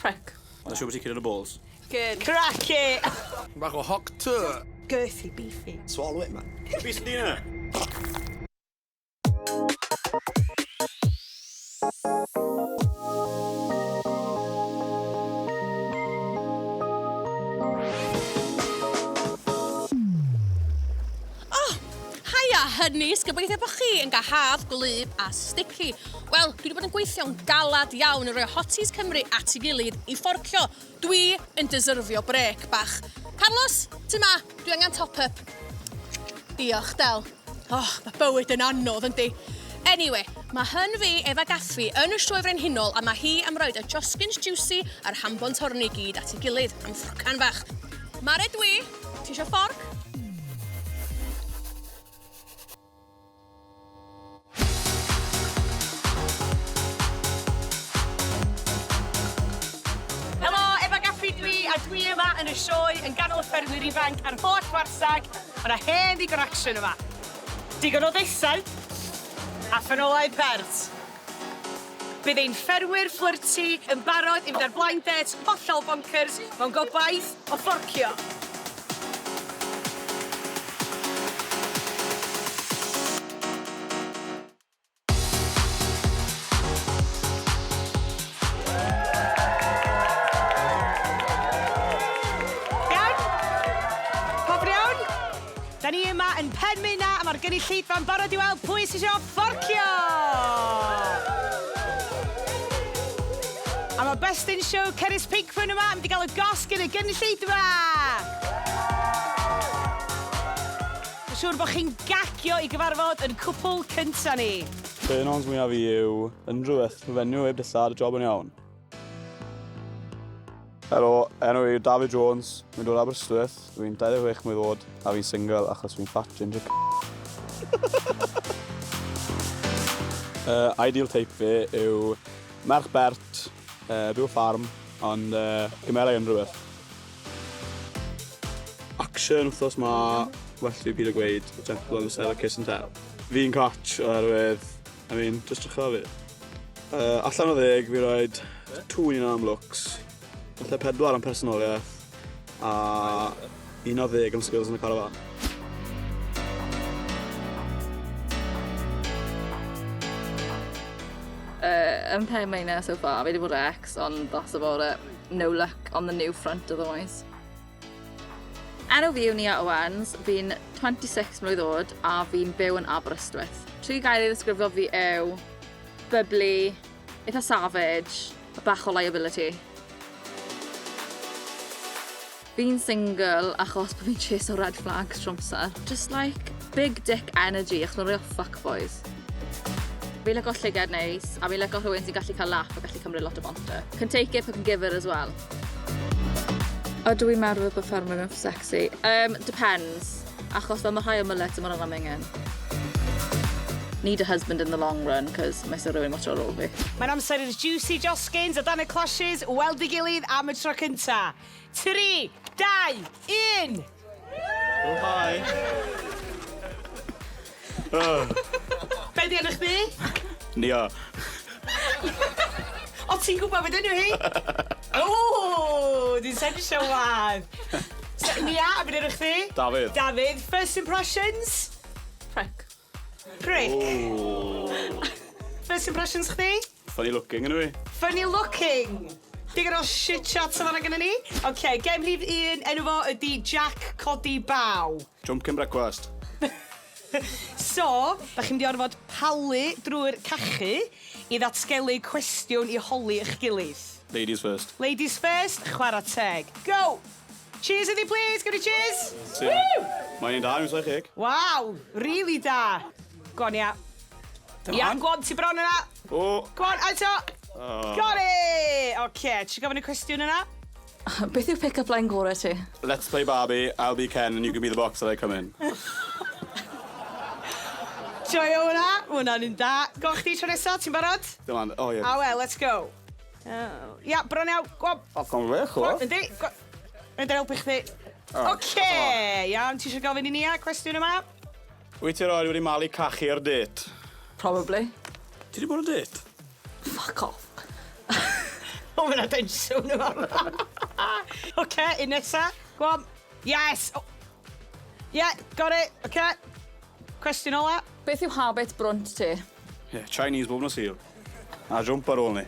Prick. Mae'n siŵr bod ti'n curo dy balls. Good. Crack it! Bach o hoc tŷ. Girthy beefy. Swallow it, man. Peace and dinner. Oh, haia hynis, gobeithio bod chi yn cael haf gwlyb a sticky. Wel, dwi wedi bod yn gweithio'n galad iawn yn rhoi Hotties Cymru at ei gilydd i fforcio. Dwi yn deserfio brêc bach. Carlos, tu ma, dwi angen top up. Diolch, Del. Oh, mae bywyd yn anodd, yndi? Anyway, mae hyn fi, Efa Gaffi, yn y Sioe Frenhinol a mae hi am roed y Joskins Juicy a'r Hambon Torni gyd at ei gilydd am ffrocan fach. Mare dwi, ti eisiau fforc? Helo, Efa Gaffi dwi, a dwi yma yn y sioe yn ganol y ffermwyr ifanc a'r holl warthag. Mae yna hen ddigon action yma. Digon o ddesau a ffenolau pert. Bydd ein ffermwyr fflyrti yn barod i fynd ar blind dates hollol bonkers mewn gobaith o fforcio. Iawn? Pawb yn iawn? Da ni yma yn Penmyna a mae'r gynulleidfa'n barod i weld pwy sydd eisiau fforcio! A mae Best in Show Cerys Pinkman yma yn mynd i gael y gosg yn y gynulleidfa! Mae'n siŵr bod chi'n gagio i gyfarfod yn cwpl cynta ni. Turn-ons mwyaf fi yw unrhyw beth, fenyw heb dillad, y job yn iawn. Helo, enw i yw David Jones, dwi'n dod o Aberystwyth, dwi'n 26 mlwydd oed a fi'n single achos fi'n fat ginger c***. Uh, ideal type fi yw merch bert, uh, byw ffarm, ond uh, gymera i unrhyw beth. Action wrthos ma, well fi byd o gweud, gentle on the side of kiss and tell. Fi'n catch oherwydd, I mean, just drycha fi. Uh, allan o ddeg, fi roed 2 un am looks, falle pedwar am personoliaeth, a un o ddeg am skills yn y carafan. Uh, yn pen mlynedd so far, fi wedi bod ex, ond that's about it. No luck on the new front otherwise. Enw fi yw Nia Owens, fi'n 26 mlwydd oed a fi'n byw yn Aberystwyth. Tri gair i ddisgrifio fi yw bubbly, eitha savage, a bach o liability. Fi'n single achos bod fi'n chase o red flags trwy amser. Just like big dick energy achos mae'n real fuckboys. Fi'n licio llygad neis a fi'n licio rhywun sy'n gallu cael laugh a gallu cymryd lot o banter. Can take it but can give it as well. Ydw i'n meddwl bod ffermwyr yn sexy? Um, depends. Achos fel mae rhai o mullets yn mynd amingen. Need a husband in the long run, cos mae sy'n rhywun watch ar ôl fi. Mae'n amser i'r Juicy Joskins a Dan y Clashes weld ei gilydd am y tro cynta. 3, 2, 1! Oh, hi. Be di enw chdi? Nia. O, ti'n gwybod beth enw hi? O, dwi'n sensio wan. So, Nia, a beth enw chdi? Dafydd. Dafydd, first impressions? Prick. Prick. First impressions chdi? Funny looking yndyw i? Funny looking. Digon o shit chat yn fanna gynnon ni. Oce, gem rhif un, enw fo ydi Jack Codi Baw. Jump cyn brecwast. So, da chi'n mynd i orfod palu drwy'r cachu i ddatgelu cwestiwn i holi eich gilydd. Ladies first. Ladies first, chwarae teg. Go! Cheers iddi, please! Give me cheers! Woo! Mae'n un da, ni'n 60. Waw, really da. Go on, ia. Ia, go on, ti bron yna. O! Go on, eto! Oh. Got it! Oce, ti gofyn y cwestiwn yna? Beth yw pick-up line gorau ti? Let's play Barbie, I'll be Ken and you can be the box that I come in. Joio hwnna, ma' hwnna'n un da. Go chdi tro nesa, ti'n barod? Dim ond, oh yeah. Ah well, let's go. Oh, ia, bron iawn, go on. O, con fech, o. Yndi, go. Yndi, helpu chdi. Oce, iawn, ti eisiau gofyn i ni a cwestiwn yma? Wyt ti erioed wedi malu cachu ar date? Probably. Ti wedi bod ar date? Fuck off. O, mae yna densiwn yma. Oce, un nesa. Go on. Yes! Oh. Yeah, got it. Oce. Cwestiwn ola. Beth yw habit brwnt ti? Yeah, Chinese bob nos Sul. A jump ar ôl ni.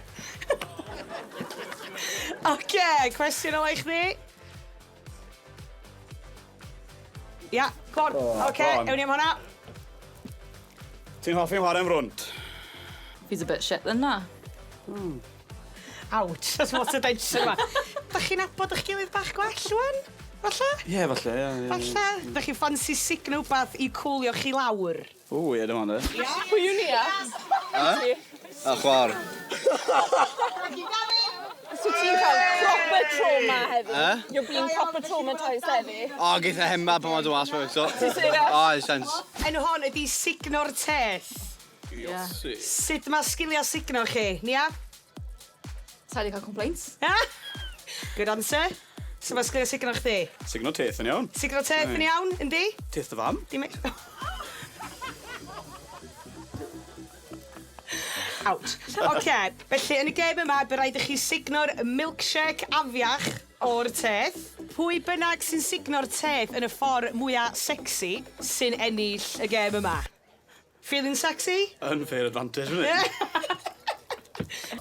Oce, cwestiwn ola i chdi. Ia, go on. Oh, Oce, go on. ewn ni am hwnna. Ti'n hoffi chwarae'n frwnt? He's a bit shit then na. Ouch, that's what a tension yma. Da chi'n nabod eich gilydd bach gwell rwan? Falle? Ie, yeah, falle, ie. Yeah, Falle? Da chi'n ffansi signo wbath i cwlio chi lawr? O, ie, dim ond e. Pwy yw Nia? A chwar. So ti'n cael proper trauma heddi? You're being proper traumatised heddi? O, geith e hemma pan mae'n dod mas fe, so. Ti'n serious? O, sense. Enw hon ydi signo'r teth. Yeah. Sut mae sgiliau signo chi? Nia? Sa i 'di cael complaints. Ha? Good answer. Sut mae sgiliau signo chdi? Signo teth yn iawn. Signo teth yn iawn, yndi? Teth dy fam? Dim... Ouch. Oce, felly yn y gêm yma, by rhaid i chi signo'r milkshake afiach o'r teth. Pwy bynnag sy'n signo'r teth yn y ffordd mwyaf sexy sy'n ennill y gêm yma. Feeling sexy? Unfair advantage, isn't it?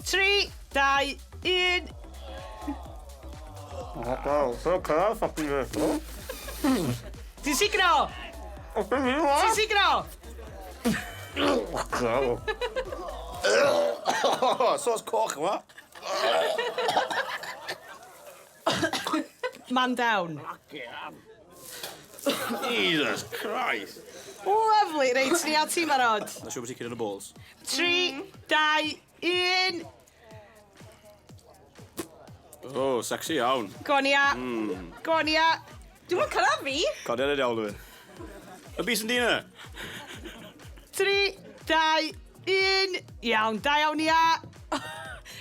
3, 2, 1. Ti'n signo? Ti'n signo? Sos coch yma. Man down. Jesus Christ. Lovely. Reit, ni a ti'n barod. Na siŵr bod ti'n cyrraedd y balls. 3, 2, 1. Oh, sexy iawn. Go on, Ia. Go on, Ia. Dwi'm yn cyrraedd fi! Codiad y diawl dwi. Y bys yn dyn 3, 2, 1. Iawn, da iawn, Ia.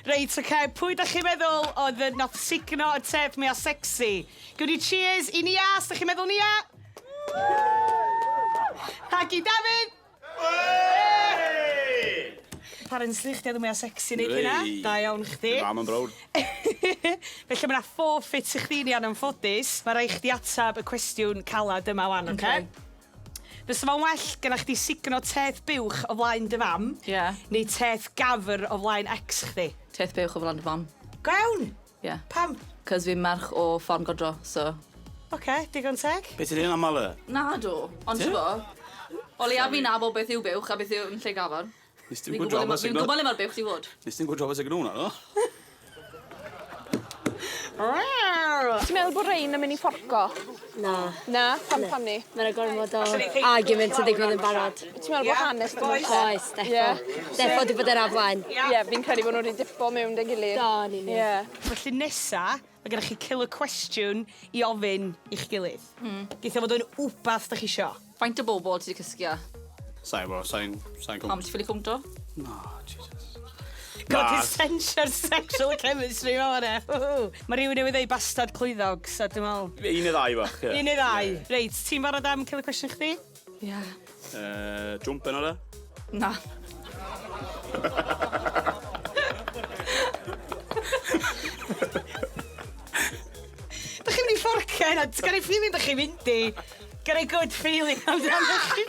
Reit, oce, okay. Pwy da chi'n meddwl oedd yn nath signo y teth mwyaf sexy? Gwni cheers i Nia, os da chi'n meddwl Nia? Ac i Dafydd! Apparently, chdi oedd y mwyaf sexy neud hynna. Ei. Da iawn chdi. Mam yn browd. Felly mae yna forfeit i chdi ni anffodus. Mae rhaid chdi atab y cwestiwn calad yma wan, oce? Okay? Fysa fo'n well gyda chdi signo teth buwch o flaen dy fam, Yeah. neu teth gafr o flaen ex chdi? Teth buwch o flaen dy fam. Gawn! Yeah. Pam? Cos fi'n merch o ffordd godro, so... Oce, okay, digon teg. Be ti'n dweud aml e? Na do, ond ti'n bo? O leia fi'n nabod beth yw buwch a beth yw yn lle gafr. Nes ti'n Fi'n good gwybod job le o ma- fi'n signo... gwybod le mae'r buwch di fod. Nes ti'n good job o signo hwnna, no? Ti'n meddwl bod rhain yn mynd i fforco? Na. Na? Pam pam ni? Mae'n gormod o argument yn digwydd yn barod. Ti'n meddwl bod hanes dim Oes, defo. Ie. Defo di bod yna flaen. Ie, fi'n credu bod nhw wedi dipo mewn dy gilydd. Do, yn union. Ie. Felly nesa, mae gennych chi killer question i ofyn i'ch gilydd. Geith o fod yn wbath da chi isio. Faint o bobl ti wedi cysgu â? Sa'n bo, sa'n... Sa'n Pam ti ffili cwmto? No, Jesus. God, Na. essential sexual chemistry ma hwnna. Mae rhywun newydd ddeud bastard clwyddog, so dwi'n meddwl... Un neu ddau bach, ie. Un neu ddau. Reit, ti'n barod am killer question chdi? Ie. Jump yn o'r e? Na. Da chi'n mynd i fforcio hynna? Gan i feeling da chi'n mynd i. Gan i good feeling amdano chi.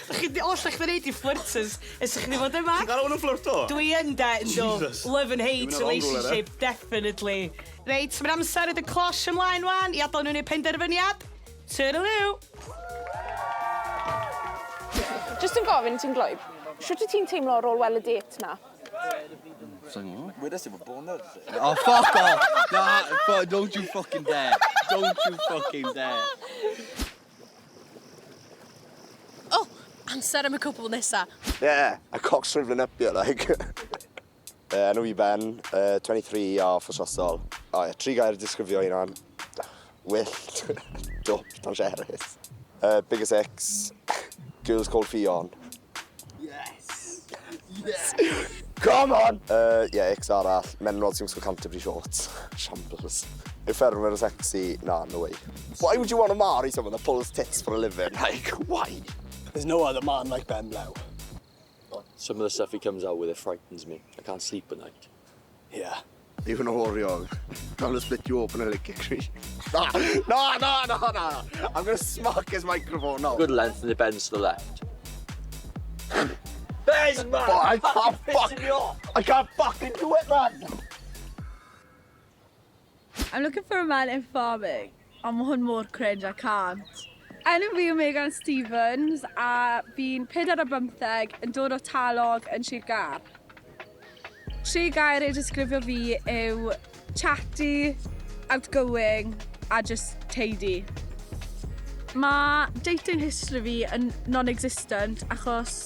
Da chi, oll eich wneud i flirters ers i chdi fod yma. Ti'n gael hwn yn flirto? Dwi yn de, ynddo. Jesus. Love and hate Dwi'n mynd ar wrong rhywle, relationship, definitely. Reit, mae'n amser i y closh ymlaen wan i adael nhw'n ei penderfyniad. Toodaloo. Just yn gofyn ti'n glwyb, shwt wyt ti'n teimlo ar ôl weld y date na? Oh, fuck off! Nah, don't you fucking dare. Don't you fucking dare. O, amser am y cwpl nesa. Yeah, a cock shriveling up here, like. Enw i Ben, 23 a ffososol. O, ie, tri gair disgrifio hunan. Wyllt, dwp, dangerous. Biggest ex, girls called Ffion. Yes! Yes! Come on! Yeah, ex arall, menrod sy'n gwisgo Canterbury shorts. Shambles. Yw ffermwyr yn sexy? Na, no way. Why would you want to marry someone that pulls tits for a living? Like, why? There's no other man like Ben Blau. Some of the stuff he comes out with, it frightens me. I can't sleep at night. Yeah. Yw yn oriog. I'm gonna split you open and lick it, Chris. Na, na, na, na, na. I'm gonna smack his microphone now. Good length and it bends to the left. Ben, man! But I can't fuck. I can't fucking do it, man. I'm looking for a man in farming. Ond mae hwn mor cringe, I can't. Enw fi yw Megan Stevens a fi'n 4 ar 15 yn dod o Talog yn Sir Gâr. Tri gair i disgrifio fi yw chatty, outgoing a just tidy. Mae dating history fi yn non-existent achos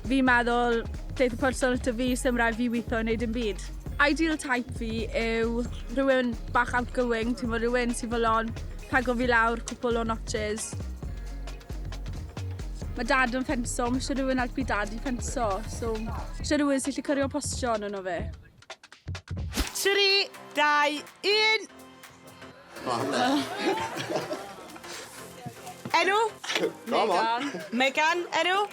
fi'n meddwl deith y person ato fi sy'n rhaid fi weithio yn neud dim byd. Ideal type fi yw rhywun bach outgoing, ti'n bod rhywun sy'n fodlon pego fi lawr cwpl o notches. Mae dad yn ffenso, mae eisiau rhywun helpu dad i ffenso, so eisiau rhywun sy'n gallu cario postio yno fe. 3, 2, 1. Enw? Come on. Megan, enw?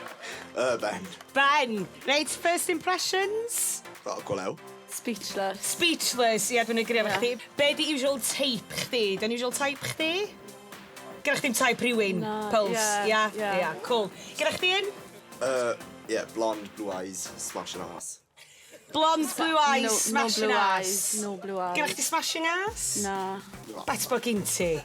Ben. Ben. Reit, first impressions? Oh, go lew. Speechless. Speechless, ie, dwi'n agree efo chdi. Be di usual type chdi? Dy'n usual type chdi? Gyda chdi'm type rhywun? Na, Pulse, ie, ia? ie. Ia, cool. Gyda chdi un? Yeah, blonde, blue eyes, smashing ass. Blonde, blue eyes, No, no smashing blue ass. eyes, no blue eyes. Gyda chdi smashing ass? Na. Bet bod gyn ti.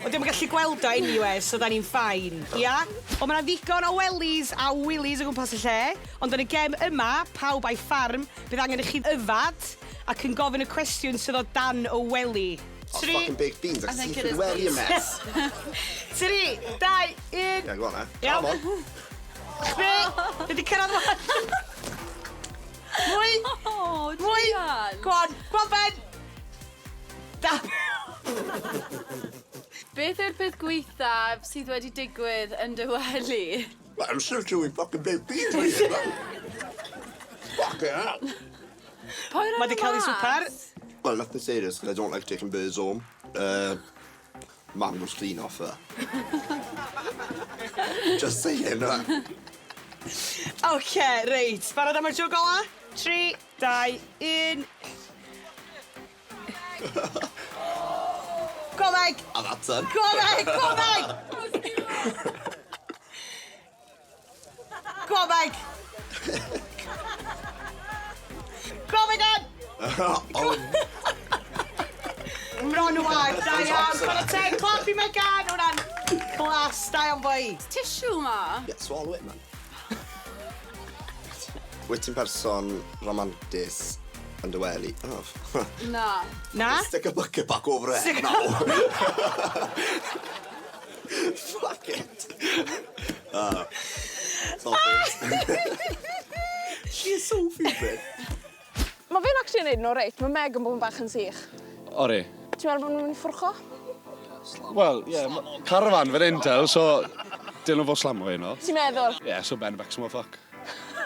O, dwi'n gallu gweld o anyway, so da ni'n fine. Ia? O, mae 'na ddigon o wellies a willies o gwmpas y lle, ond yn y gem yma, pawb a'i ffarm, bydd angen i chi yfad ac yn gofyn y cwestiwn sydd o dan y weli. Oh, Tri, fucking baked beans. I I think see it is through the mess. 3, 2, 1. Yeah, go on, eh? Iawn. Come on. Chdi, dwi wedi cyrraedd wan. Mwy, Oh, mwy. Go on, go on, Ben. Da. Beth yw'r peth gweithaf sydd wedi digwydd yn dy wely? I'm still chewing fucking baked beans here, man. Fucking hell. Pwy Mae wedi cael ei swper. Well, nothing serious, because I don't like taking birds home. Man was clean off her. Just saying, Oce, reit. Barod am y tro gola? 3, 2, 1. Go Meg! Oh, that's done. Go Meg! Go Meg! Go Meg! Go Megan! Oh, Bron yn wag, da iawn. Chwarae teg, clap i Megan. Hwna'n class, da iawn boi. Tissue ma. Yeah, swallow it, man. Wyt ti'n person romantus yn dy wely? Oh. Na. Na? Stick a bucket back over it now. Fuck it. Sorry. She is so stupid. Mae fe'n actually neud yn reit. Mae Meg yn bod yn bach yn sych. Ori. Ti'n meddwl bod nhw'n mynd i ffwrcho? Wel, ie, yeah, caravan fan hyn tel, so dyn nhw fod slamo hyn o. Ti'n meddwl? Ie, yeah, so Ben becks more fuck.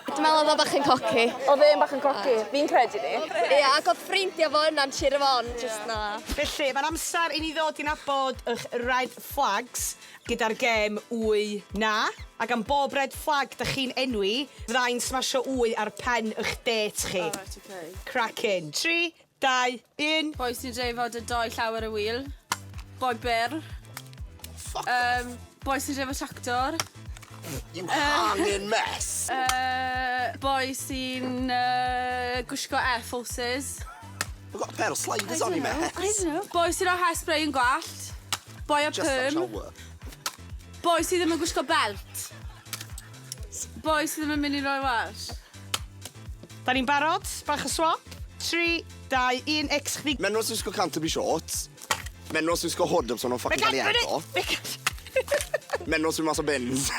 Dwi'n meddwl oedd o bach yn cocky. Oedd e'n bach yn cocky. Fi'n credu ni. Ie, ac oedd ffrindiau fo yna'n cheer fo on, just na. Felly, mae'n amser i ni ddod i nabod eich red flags gyda'r gêm wy na. Ac am bob red flag da chi'n enwi, fyddai'n smasho wy ar pen eich date chi. Alright, okay. Cracking. 3, 2, 1. Boi sy'n dreifo dy doi llawer y wheel. Boi byr. Fuck Boi sy'n dreifo tractor. You hanging mess. Boi sy'n gwisgo Air Forces. I've got a pair of sliders on you, mate. I don't know. Boi sy'n rhoi hairspray yn gwallt. Boi a Just that perm. shower. Boi sydd ddim yn gwisgo belt. Boi sydd ddim yn mynd i roi wash. Da ni'n barod? Bach o swap. 3, 2, 1, X chdi. Menwod sy'n gwisgo Canterbury shorts. Menwod sy'n gwisgo hood up so nhw'n fucking cael ei edo. Menwod sy'n mas o bins.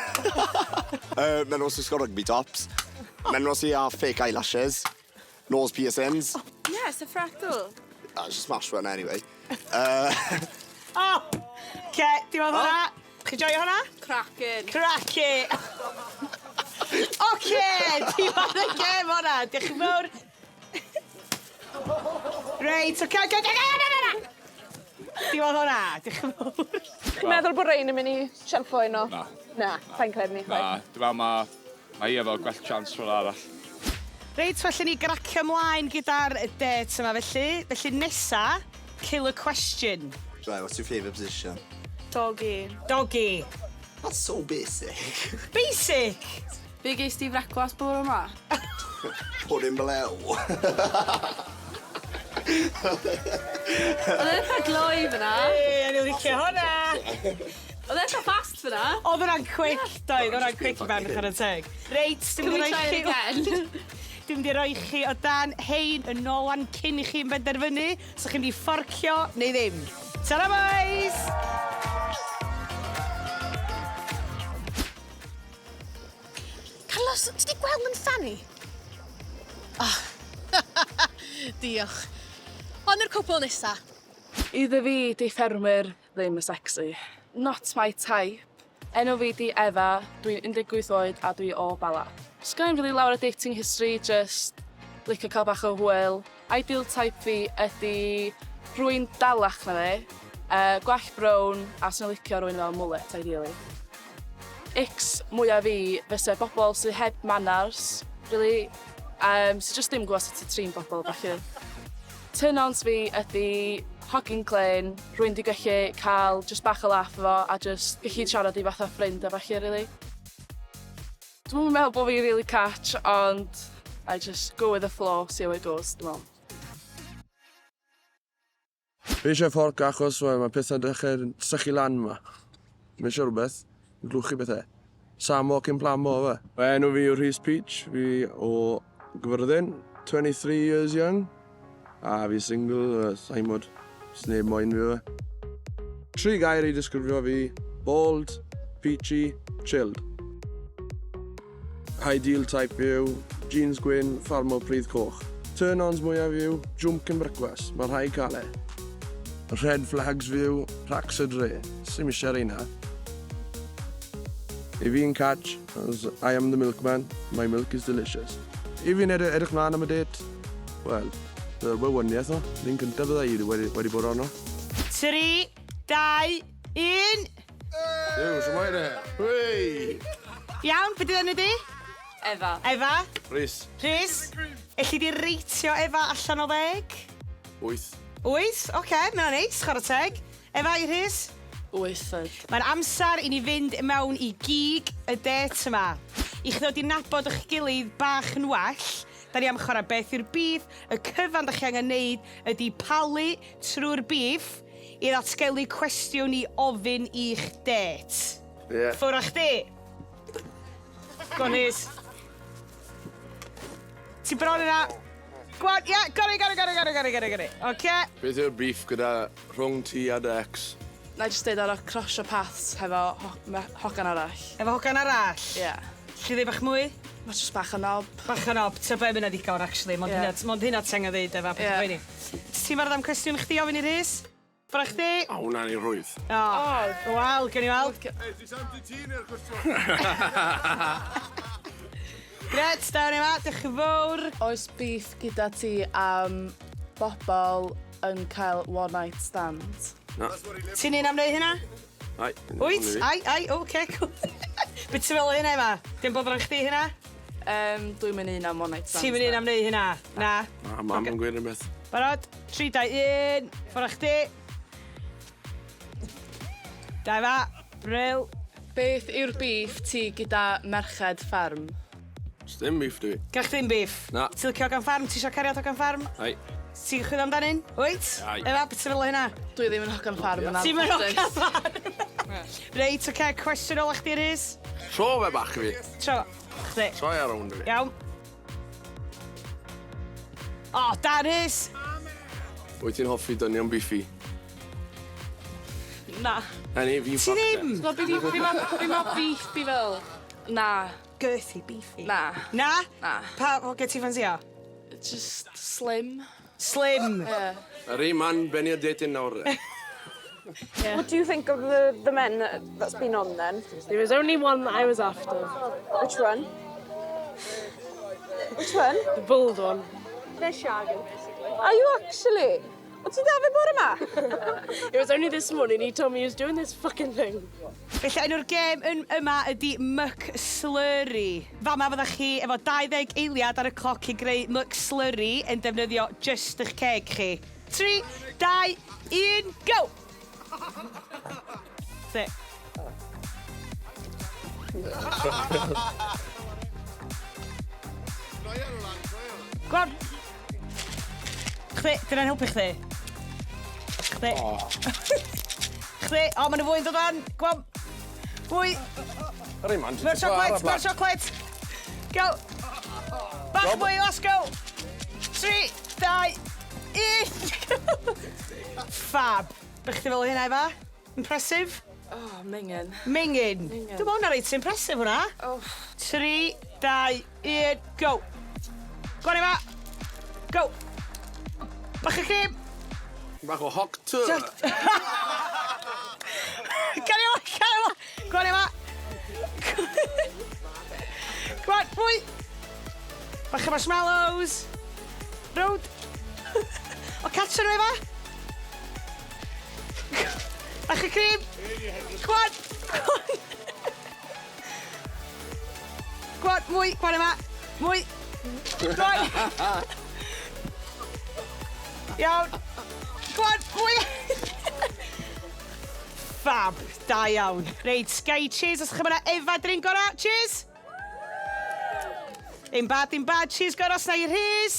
Menwod sy'n gwisgo rugby tops. Menwod sy'n â fake eyelashes. Nose piercings. Yeah, it's a freckle. I just smashed one anyway. Oh! Ce, dim ond hwnna. Chi joio hwnna? Cracking. Cracking! Oce, dim ond y gem hwnna. Diolch yn fawr. Reit, oce. Dim ond hwnna. Diolch yn fawr. Chi'n meddwl bod Rain yn mynd i shelfo un o? Na. Na, sa'n credu ni. Na, dwi'n meddwl mae hi efo gwell chance rhywle arall. Reit, felly ni gracio ymlaen gyda'r dêt yma felly. Felly nesa, killer question. Right, what's your favourite position? Doggy. Doggy. That's so basic. Basic? Be ges ti frecwast bore yma? Pwdin blew. Oedd e'n eitha gloi fyna. Ei, o'n i'n licio hwnna. Oedd e'n eitha fast fyna. Oedd hwnna'n quick, doedd, hwnna'n quick i ben, chwarae teg. Reit, dwi'n mynd i roi chi... Dwi'n mynd i roi chi o dan hein yn ôl wan cyn i chi'n benderfynu, so chi'n mynd i fforcio neu ddim. Ta-ra boys! Carlos, ti 'di gweld yn Fanny? Oh. Diolch. Ond yr cwpl nesa. Iddo fi, di ffermwyr ddim yn sexy. Not my type. Enw fi di Efa, dwi'n 18 oed a dwi o Bala. Sgen i'm really lawer o dating history, just licio cael bach o hwyl. Ideal type fi ydi rhywun dalach na fi, gwallt brown a swn i'n licio rhywun efo mullet ideally. Icks mwyaf fi fysa bobl sydd heb manners, really, sydd just ddim yn gwybod sut i trin bobl felly. Turn-ons fi ydi hogyn clên, rhywun di gallu cael just bach o laugh efo a just gallu siarad i fatha ffrind a falle, really. Dwi'm yn meddwl bod fi'n really catch, ond I just go with the flow, see how it goes, dwi'n meddwl. Fi eisiau fforc achos wel, mae pethau'n dechrau sychu lan yma. Mae eisiau rhywbeth i glwchu pethau. Samo cyn plamo, fe. Enw fi yw Rhys Peach, fi o Gyfyrddin, 23 years young. A fi single, sa'n mod, sneb moyn fi fe. Tri gair i disgrifio fi, bald, peachy, chilled. Ideal type fi yw, jeans gwyn, ffarmo pridd coch. Turn-ons mwyaf fi yw, jwmp cyn brecwast, mae rhaid cael e. Red flags fi yw, rhacs y dre, sy'm eisiau reina. I fi'n catch, as I am the milkman, my milk is delicious. I fi'n edrych mlaen am y date, wel, y wywoniaeth o, ni'n cyntaf bydda i wedi bod arno. 3, 2, 1. Ew, shwmae de? Hei! Iawn, be di enw di? Efa. Efa. Rhys. Rhys. Elli di reitio Efa allan o 10? 8. 8? Oce, okay, mae'n neis, chwarae teg. Efa i Rhys? 8. Mae'n amser i ni fynd mewn i gig y dêt yma. I chi ddod i nabod eich gilydd bach yn well, da ni am chwarae beth yw'r beef, y cyfan da chi angen neud ydy palu trwy'r beef i ddatgelu cwestiwn i ofyn i'ch dêt. Ie. Ffwr â chdi. Go on, Rhys. Ti bron yna. Go on, ie, gyrru, gyrru, gyrru, gyrru, gyrru, gyrru, gyrru. Oce. Beth yw'r beef gyda rhwng ti a dy ex? Na i just deud ar y crossio paths hefo hogan arall. Efo hogan arall? Ie. Yeah. Lli ddeud bach mwy? Mae just bach o knob. Bach o knob, ta be mynd ddigon, actually. Mond Ie. hynna, mond hynna ti angen ddeud efo, peth Ie. poeni. Ti'n barod am cwestiwn chdi ofyn i Rhys? Ffwrdd chdi? O, hwnna'n ei rhwydd. O, wel, gen i weld. Ei, ti sam ti neu'r cwestiwn? Gret, da ni yma, diolch yn fawr. Oes beef gyda ti am bobl yn cael one night stand? Na. Ti'n un am wneud hynna? Ai. Wyt? Ai, ai, oce, cool. Be ti'n meddwl o hynna, Emma? Dim bod yn chdi hynna? Dwi'n mynd un am one night stand. Ti'n mynd un am wneud hynna? Na. Na, mam yn gweud rhywbeth. Barod? 3, 2, 1. Ffwrdd â chdi. Da fa. Bril. Beth yw'r beef ti gyda merched fferm? Sdim beef dwi. Gach chdi'n beef? Na. Ti'n licio hogan ffarm? Ti eisiau cariad hogan ffarm? Ai. Ti'n chwilio amdanyn? Wyt? Ai. Efa, beth ti'n feddwl o hynna? Dwi ddim yn hogan ffarm yn Ti'n mynd anffodus. hogan ffarm? Reit, oce, cwestiwn ola chdi, Rhys. Tro fe bach i fi. Tro. Chdi. Troi ar rownd i fi. Iawn. O, da, Rhys. Wyt ti'n hoffi dynion beefy? Na. Na ni, fi'n Ti fucked ddim? Wel, be ma beef fi fel? Na. Girthy, beefy. Na. Na? Na. Pa, o, ge ti ffansio? Just slim. Slim. Yeah. Yr un man benni o dating nawr. de. What do you think of the men that's been on then? There was only one that I was after. Which one? Which one? The bald one. They're shagging, basically. Are you actually? O ti'n dal fe bore ma? It was only this morning he told me he was doing this fucking thing. Felly enw'r gêm yn yma ydy McSlurry. Fama fyddach chi efo 20 eiliad ar y cloc i greu McSlurry yn defnyddio jyst eich ceg chi. 3, 2, 1, go! Sit. Go on. Chdi, dyna'n helpu chdi. Chdi. Oh. Chdi, o, maen nhw fwy'n dod fan. Go on. Fwy. Yr un man, More chocolate, more chocolate. Go. Bach mwy, let's go. 3, 2, 1. Fab. Be chdi fel hynna, Efa? Impressive? Oh, mingin. Mingin? Mingin. Dwi'n meddwl hwnna reit impressive hwnna. Oh. 3, 2, 1, go. Go on, Efa. Go. Bach o cream. Bach o hoc tŷ. Carry on, carry on. Go on, Efa. Go on, mwy. Bach o marshmallows. Rownd. O, catch nhw, Efa. Bach o cream. Go on. Go on. Go on, mwy. Go on, Efa. Mwy. Go on. Iawn. Go on, mwy. Fab. Da iawn. Reit, gai cheers os chi'n mynd Efa drin gorau. Cheers. Un bad, un bad. Cheers gorau os na i Rhys.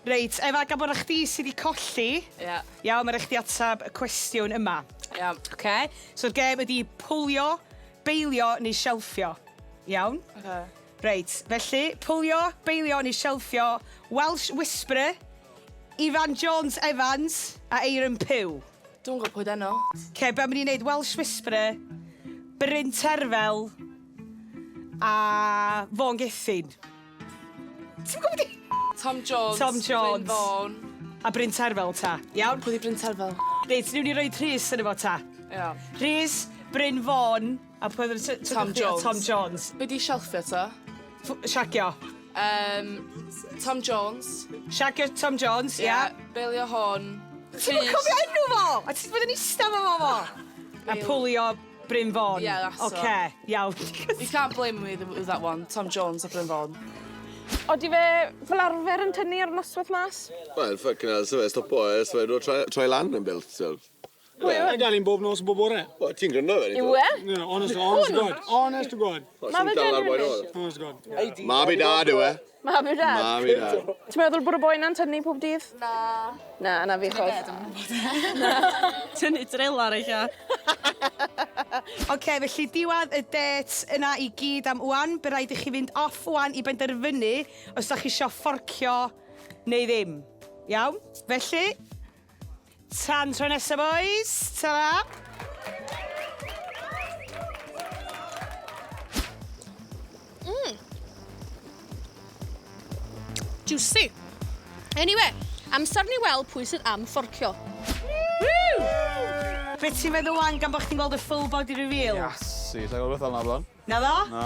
Reit, Efa, gan bod chdi sydd wedi colli, Ie. iawn, mae'n rhaid chdi atab y cwestiwn yma. Ie. Okay? So'r gêm ydi pwlio, beilio neu shelffio. Iawn? Okay. Reit, felly, pwlio, beilio neu shelffio, Welsh Whisperer, Ifan Jones Evans a Aaron Pugh. Dwi'n gwybod pwy deno. Ce, be am i ni wneud Welsh Whisperer, Bryn Terfel a Vaughan Gething. Ti'n gwybod di? Tom Jones. Tom Jones. Bryn Fôn. A Bryn Terfel ta. Iawn? Pwy di Bryn Terfel? Reit, ni'n i roed Rhys yn efo ta. Ia. Rhys, Bryn Fôn, a pwy oedd y Tom Jones. Tom Jones. Be di shelffio ta? Shagio. Tom Jones. Shagio Tom Jones, ia. Yeah. Beilio hwn. Ti'n yn cofio enw fo? A ti'n bod yn ista fo fo? A pwlio Bryn Fôn. Yeah, that's Oce, iawn. You can't blame me with that one. Tom Jones a Bryn Fôn. Odi fe fel arfer yn tynnu ar noswaith mas? Wel, fucking hell, so fe stopo e, so fe troi, troi lan yn built, so. Mae'n gael un bob nos, bob bore. Wel, ti'n gryndo fe, Yw e? Yeah, honest, honest to God. Honest to God. Ma' fe genuinely. Honest to God. Mab i dad yw e. Mab i dad? Mab i dad. Ti'n meddwl bod y boi na'n tynnu pob dydd? Na. Na, na fi chwaith. Tynnu drelar eich. Oce, felly diwedd y date yna i gyd am wan. By raid i chi fynd off wan i benderfynu os da chi isio fforcio neu ddim. Iawn? Felly, tan tro nesa boys. Ta-ra! Juicy. Anyway, amser ni weld pwy sydd am fforcio. Woo! Be ti'n meddwl wan gan bod chdi'n gweld y full body reveal? Iasu, sa'n gwybod beth fel 'na blaen. Na ddo? Na.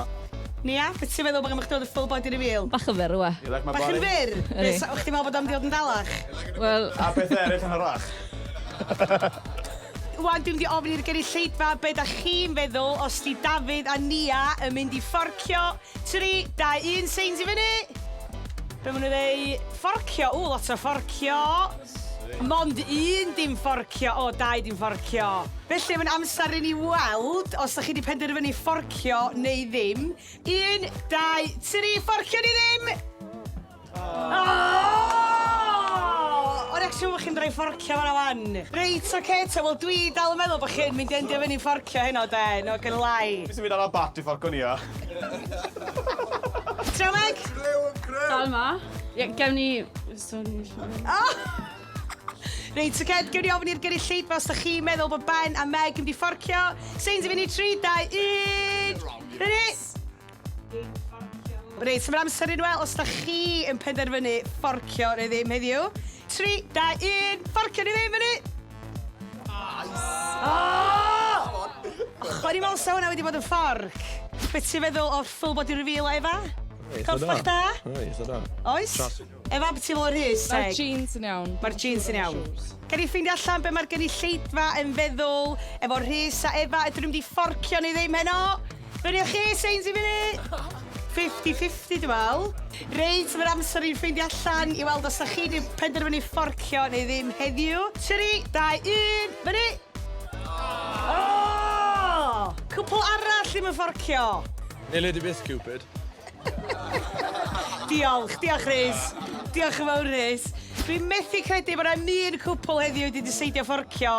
Nia, beth ti'n meddwl bod gan bod chdi'n gweld y full body reveal? Bach yn fyr, yw e? You like my Bach yn body? fyr? Ydi. Be, sa- o'ch chdi'n meddwl bod o'n mynd i fod yn dalach? Wel, A pethau eraill yn hirach. Wan, dwi'n mynd i ofyn i'r gynulleidfa be da chi'n feddwl os di Dafydd a Nia yn mynd i fforcio. 3, 2, 1, seins i fyny. Be maen nhw'n dweud? Fforcio. O, lot o fforcio. Mond un dim fforcio. O, dau dim fforcio. Felly, mae'n amser i ni weld os da chi wedi penderfynu fforcio neu ddim. 1, 2, 3, fforcio neu ddim! Oh! O'n actually bod chi'n rhoi fforcio fan'na wan. Reit, oce, ta, wel dwi dal yn meddwl bod chi'n mynd i endio fyny fforcio heno, de, no gonna lie. Fi sy'n mynd ar y bat i fforco ni, o. Trameg? Dal ma. Ie, gewn ni... Oh! Reit, oce, gewn ni ofyn i'r gynulleidfa os da chi'n meddwl bod Ben a Meg yn mynd i fforcio. Seins i fyny, 3, 2, 1. Ready? Reit, so mae'n amser i weld os da chi yn penderfynu fforcio neu ddim heddiw. 3, 2, 1, fforcio neu ddim, fyny! Oh! Och, o'n i'n meddwl sa hwnna wedi bod yn fforc. Be ti'n feddwl o'r full body reveal, Efa? Corff bach da? Reit, da. Oes? Efa, beth ti'n feddwl o'r Rhys? Mae'r teg? jeans yn iawn. Mae'r jeans yn iawn. Gen i ffeindio allan be mae'r gynulleidfa yn feddwl efo Rhys a Efa. Ydyn nhw'n mynd i fforcio neu ddim heno? Fyny â chi, seins i fyny! 50-50 dwi'n meddwl. Reit, mae'r amser i'n ffeindio allan i weld os ydych chi wedi penderfynu fforcio neu ddim heddiw. 3, 2, 1, fyny! Oh! Cwpl arall ddim yn fforcio. Neu le di byth, Cupid. Diolch, diolch Rhys. Diolch yn fawr Rhys. Dwi'n methu credu bod yna un cwpl heddiw wedi diseidio fforcio,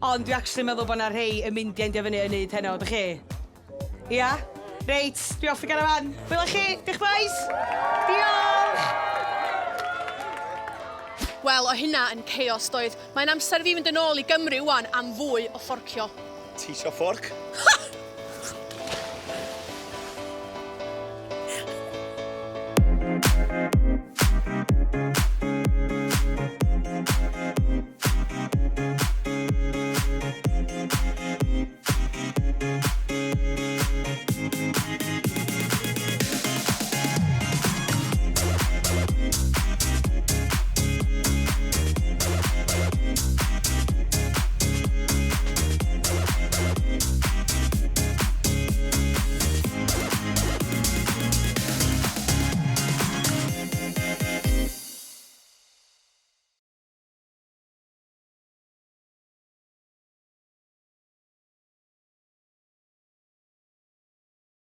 ond dwi actually meddwl bod yna rhei yn mynd i endio fyny yn neud heno, dych chi? Ia? Reit, dwi off i garafan. Hwyl â chi, diolch boys! Diolch! Wel, o hynna yn chaos doedd. Mae'n amser i fi fynd yn ôl i Gymru wan am fwy o fforcio. Ti isio fforc? Ha!